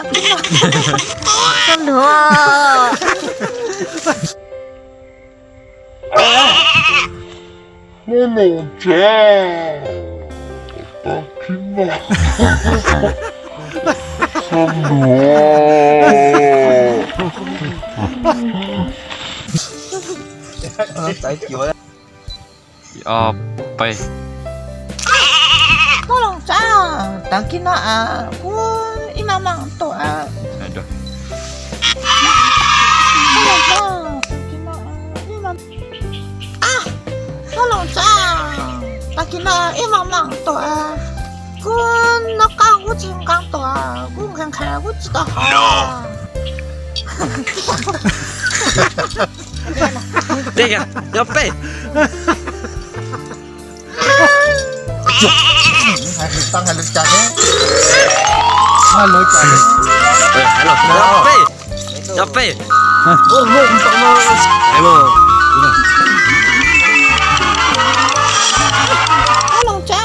Koj luag. Hnub no tsa tag kis no. Ob peb. Koj los tsa, tag kis no kuv ib mam mam tuaj. Koj los tsa, tag kis no ib mam mam tuaj. Kuv noj qab kuv tsis nqaa tuaj, kuv nqhis nqhis kuv tsis tau haus. Tej yog peb. Hais lus txawv hais lus cas thiab? Hais lus cas thiab? Yog peb, yog peb. Koj los tsa,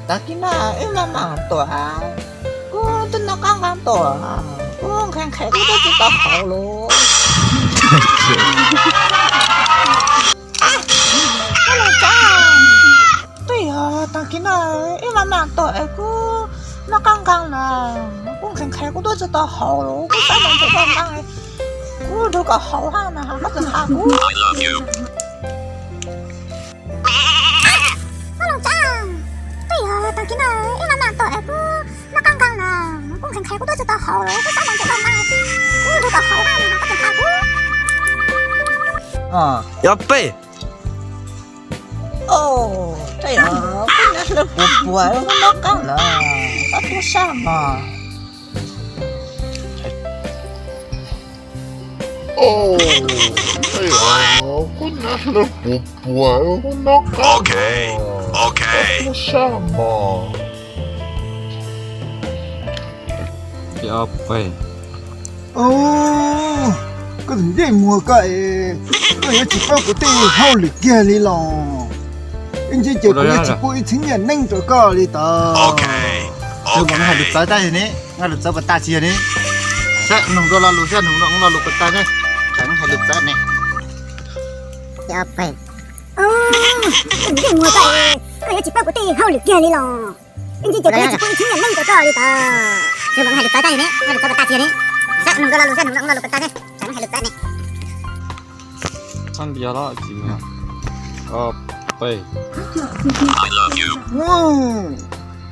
tag kis no ib mam mam tuaj. Kuv twb noj qab nqaa tuaj, kuv nqhis nqhis kuv twb tsis tau haus los. Koj los tsa, twb yog tag kis no ib mam mam tuaj es kuv noj qab nqaa lawm, kuv nqhis nqhis kuv twb tsis tau haus los, kuv xav mus nqhis nqaa, kuv nrug kom haus hab no koj tseem has kuv. Koj los tsa, twb yog tag kis no ib mam mam tuaj es kuv noj qab nqaa lawm, kuv nqhis nqhis kuv twb tsis tau haus los, kuv xav mus nqhis nqaa, kuv nrug kom haus hab no koj tseem has kuv. Yog peb. Os, tej zaum kuv niam hlwb puas puas kuv noj qab lawm, koj tub sab mog. Os, tej zaum kuv niam hlwb puas puas kuv noj qab lawm, koj tub sab mog. Os, koj tus ntsej muag koj es, koj yuav tsis paub kuv tej hauj lwm kiag li los? Ib ntsis ces kuv yuav tsis pub ib txhiab nyiaj neeb rau koj li tod. Hais lus txawv tag ne, hais lus txawv puas tag tsis yog ne? Saib nug dua lo lus, saib nug lo lus puas tag ne? Tseem hais lus txawv ne. Koj tus ntsej muag koj es, koj yuav tsis paub kuv tej hauj lwm kiag li los? Ib ntsis ces kuv yuav tsis pub ib txhiab nyiaj neeb rau koj li tod. Hais lus txawv tag ne, hais lus txawv puas tag tsis yog ne? Saib nug dua lo lus, saib nug lo lus puas tag ne? Tseem hais lus txawv ne. Txhob ntiav los tsis muaj.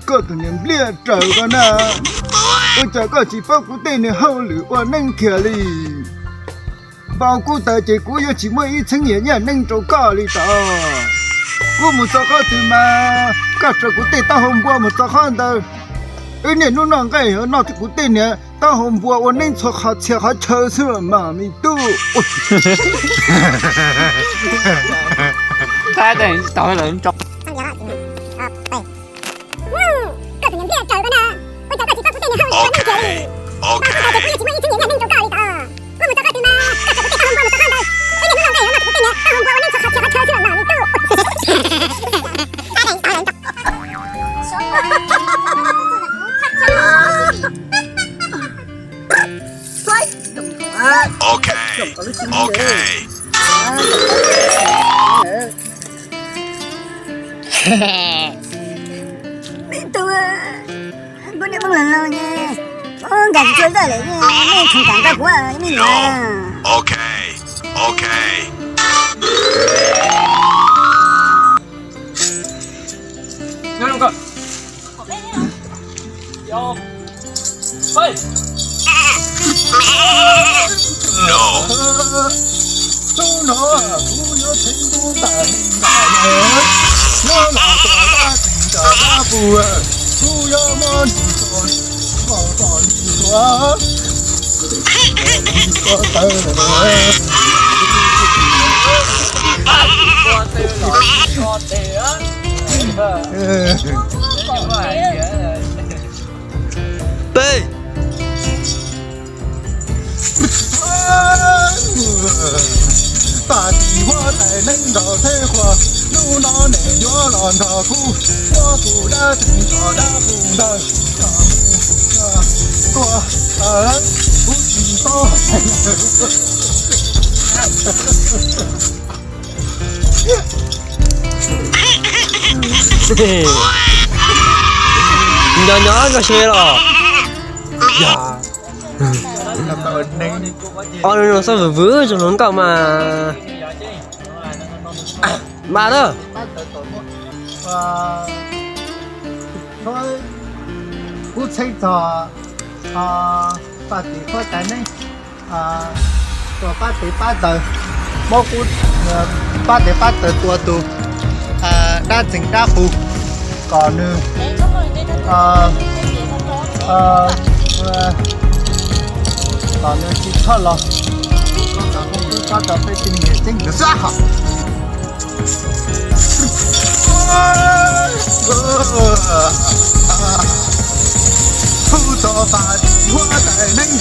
Koj tus niag npliaj raws koj na, ua cas koj tsis paub kuv tej niag hauj lwm ua neeb kiag li? Npau kuv taws ces kuv yuav tsis muaj ib txhiab nyiaj neeb rau koj li tod. Kuv mus txog qhov twg mas koj raws kuv tej taub hau npua mus txog qhov ntawd. Wb niaj hnub noj nqaij noj kuv tej niag taub hau npua ua neeb txhua qhov txhia qhov chaw xwb los mas me tub. Koj tus niag npliaj raws koj na, ua cas koj tsis paub kuv tej niag hauj lwm ua neeb kiag li? Npau kuv taws ces kuv yuav tsis muaj ib txhiab nyiaj neeb rau koj li tod. Kuv mus txog qhov twg mas koj raws kuv tej taub hau npua mus txog qhov ntawd. Wb niaj hnub noj nqaij noj kuv tej niag taub hau npua ua neeb txhua qhov txhia qhov chaw xwb los mas me tub. Ok, ok. Kuv niam pog laus laus ces, nkawd tsis tshua zaj lawm, nej tsis kam nrog kuv me nyuam. Ok, ok. Hnub no kuv yuav theej tub ntais ntais, yuav los tua dab tsi rau dab puag, kuv yuav muab nws tua, tua tua nws tua, tua tawv lawm. Peb. Pab tis huab tais neeb nraug theb qhua, hnub no nej yuav los nrog kuv muab kuv dab tsi rau dab puag ntawd. Tuaj, Nyob nyob nkauj sib los. Os, no xab vwm vwm zoo hluas nkauj mas. Mas na, kuv txheeb txog paj tim paj tais neeb, tua pab tes pab taws, muab kuv pab tes pab taws tua tus dab txeeg dab qus, kom nws, kom nws tsis txhob los, kom nws txhob rau peb tib neeg ceeb nws xwb hos. Hu tau pas huab tais neeb,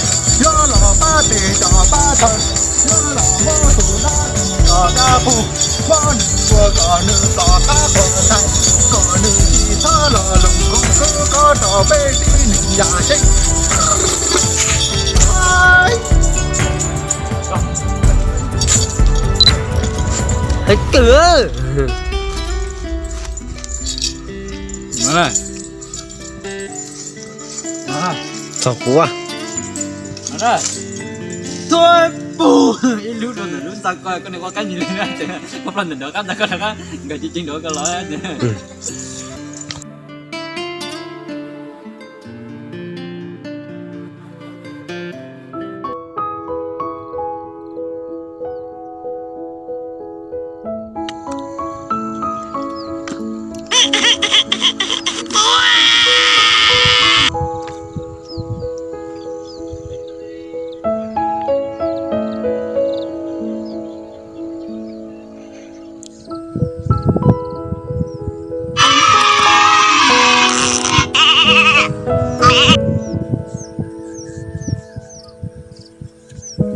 yuav los pab tes cov pab taws, yuav los muab tus dab txeeg cov dab qus, muab nws tua kom nws plom qab plom nthav, kom nws tsis txhob los loos koom kub kob rau peb tib neeg yam ceeb. Hais kawg. Txog kuv. Tuaj pum ib lub rau ntawm lub ntxa ko, koj niam ua kab ntsis li na, koj ploj ntawm nrov qab ntxa ko rov qab nkawd ceev ceev nrov ko los.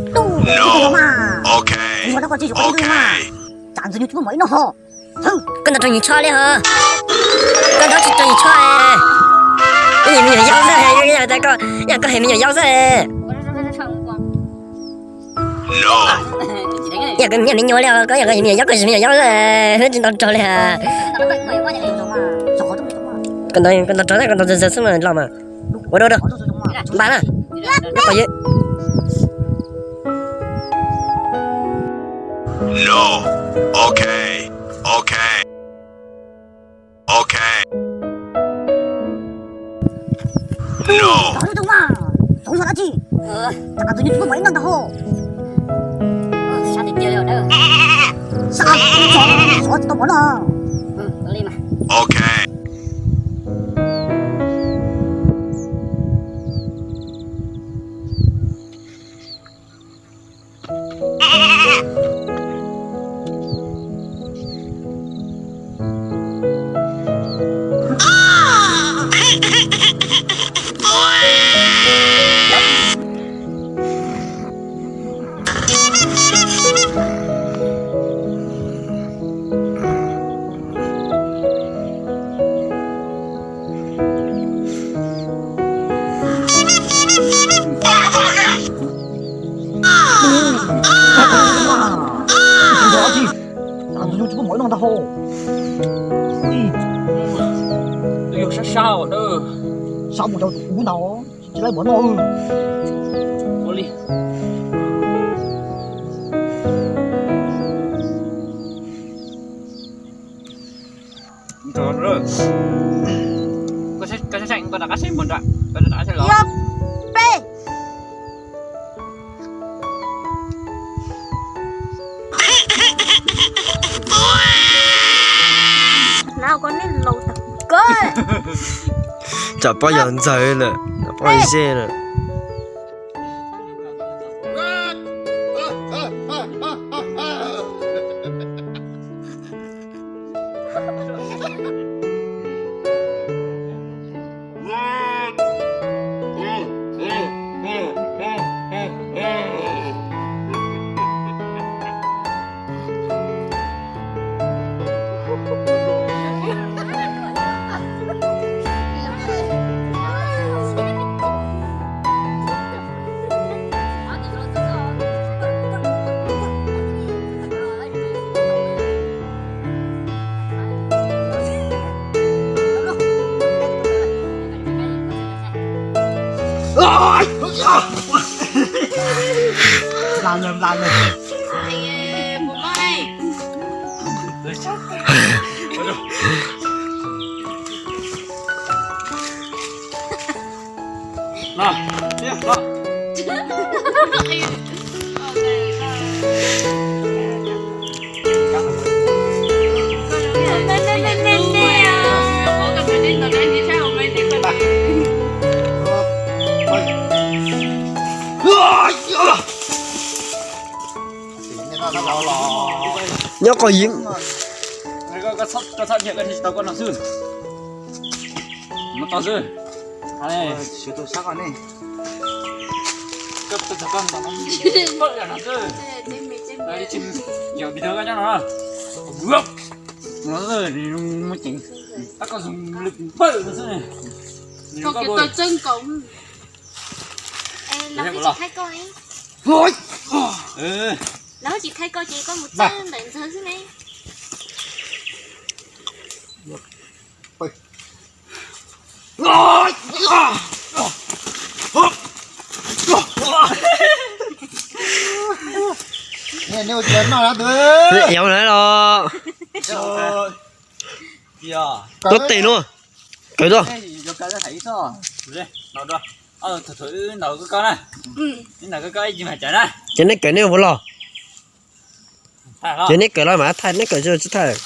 Tub, tub mas, kuv yuav rau koj tsis yuav qhov twg mas. Tsam ntxwg nyoog tsis muaj mov ib no ho. Koj ntaus rau yim tsho li ho. Koj ntaus tsis rau yim tsho. Ib yim me nyuam yaus xwb, yog koj hais me nyuam yaus xwb. Yog koj me nyuam li ho, koj yog koj me nyuam yaus, koj me nyuam yaus xwb, tsis ntaus rau li. Koj ntaus, koj ntaus rau, koj ntaus zog xwb mas los mas. Ua dua dua. Npaj na. Nyob qhov ywg. No. Ok. Ok. Ok. No. Ok. Tus yog sab sab os, sab mus rau tus kub ntag, tsis laib mov no. Ua li. Koj saib, koj rov qab saib mus nram, koj rov qab saib los. Yog peb. Tsam pob yog ntxawg lawm, tsam pob yog zej lawm. Nplas lawm, nplas lawm. Los, los. Nyob qhov yim. Koj txhob nrhiav, koj tsis tau koj no xwb. Mus tau xwb. Koj txhob koj no xwb. Yog video koj nyob no. Mus xwb, mus ceev. Tab koj zoo li kuv npawg no xwb. Koj txawj nkaum. Lawv tsis khai koj, lawv tsis khai koj ces koj mus txawb ntawm ntxawg xwb ne. Ev na los. Tuab tes no. Kawg tuaj. Ces neb kawm neb ua los. Ces neb kawm los mas thaij, neb kawm tsis thaij.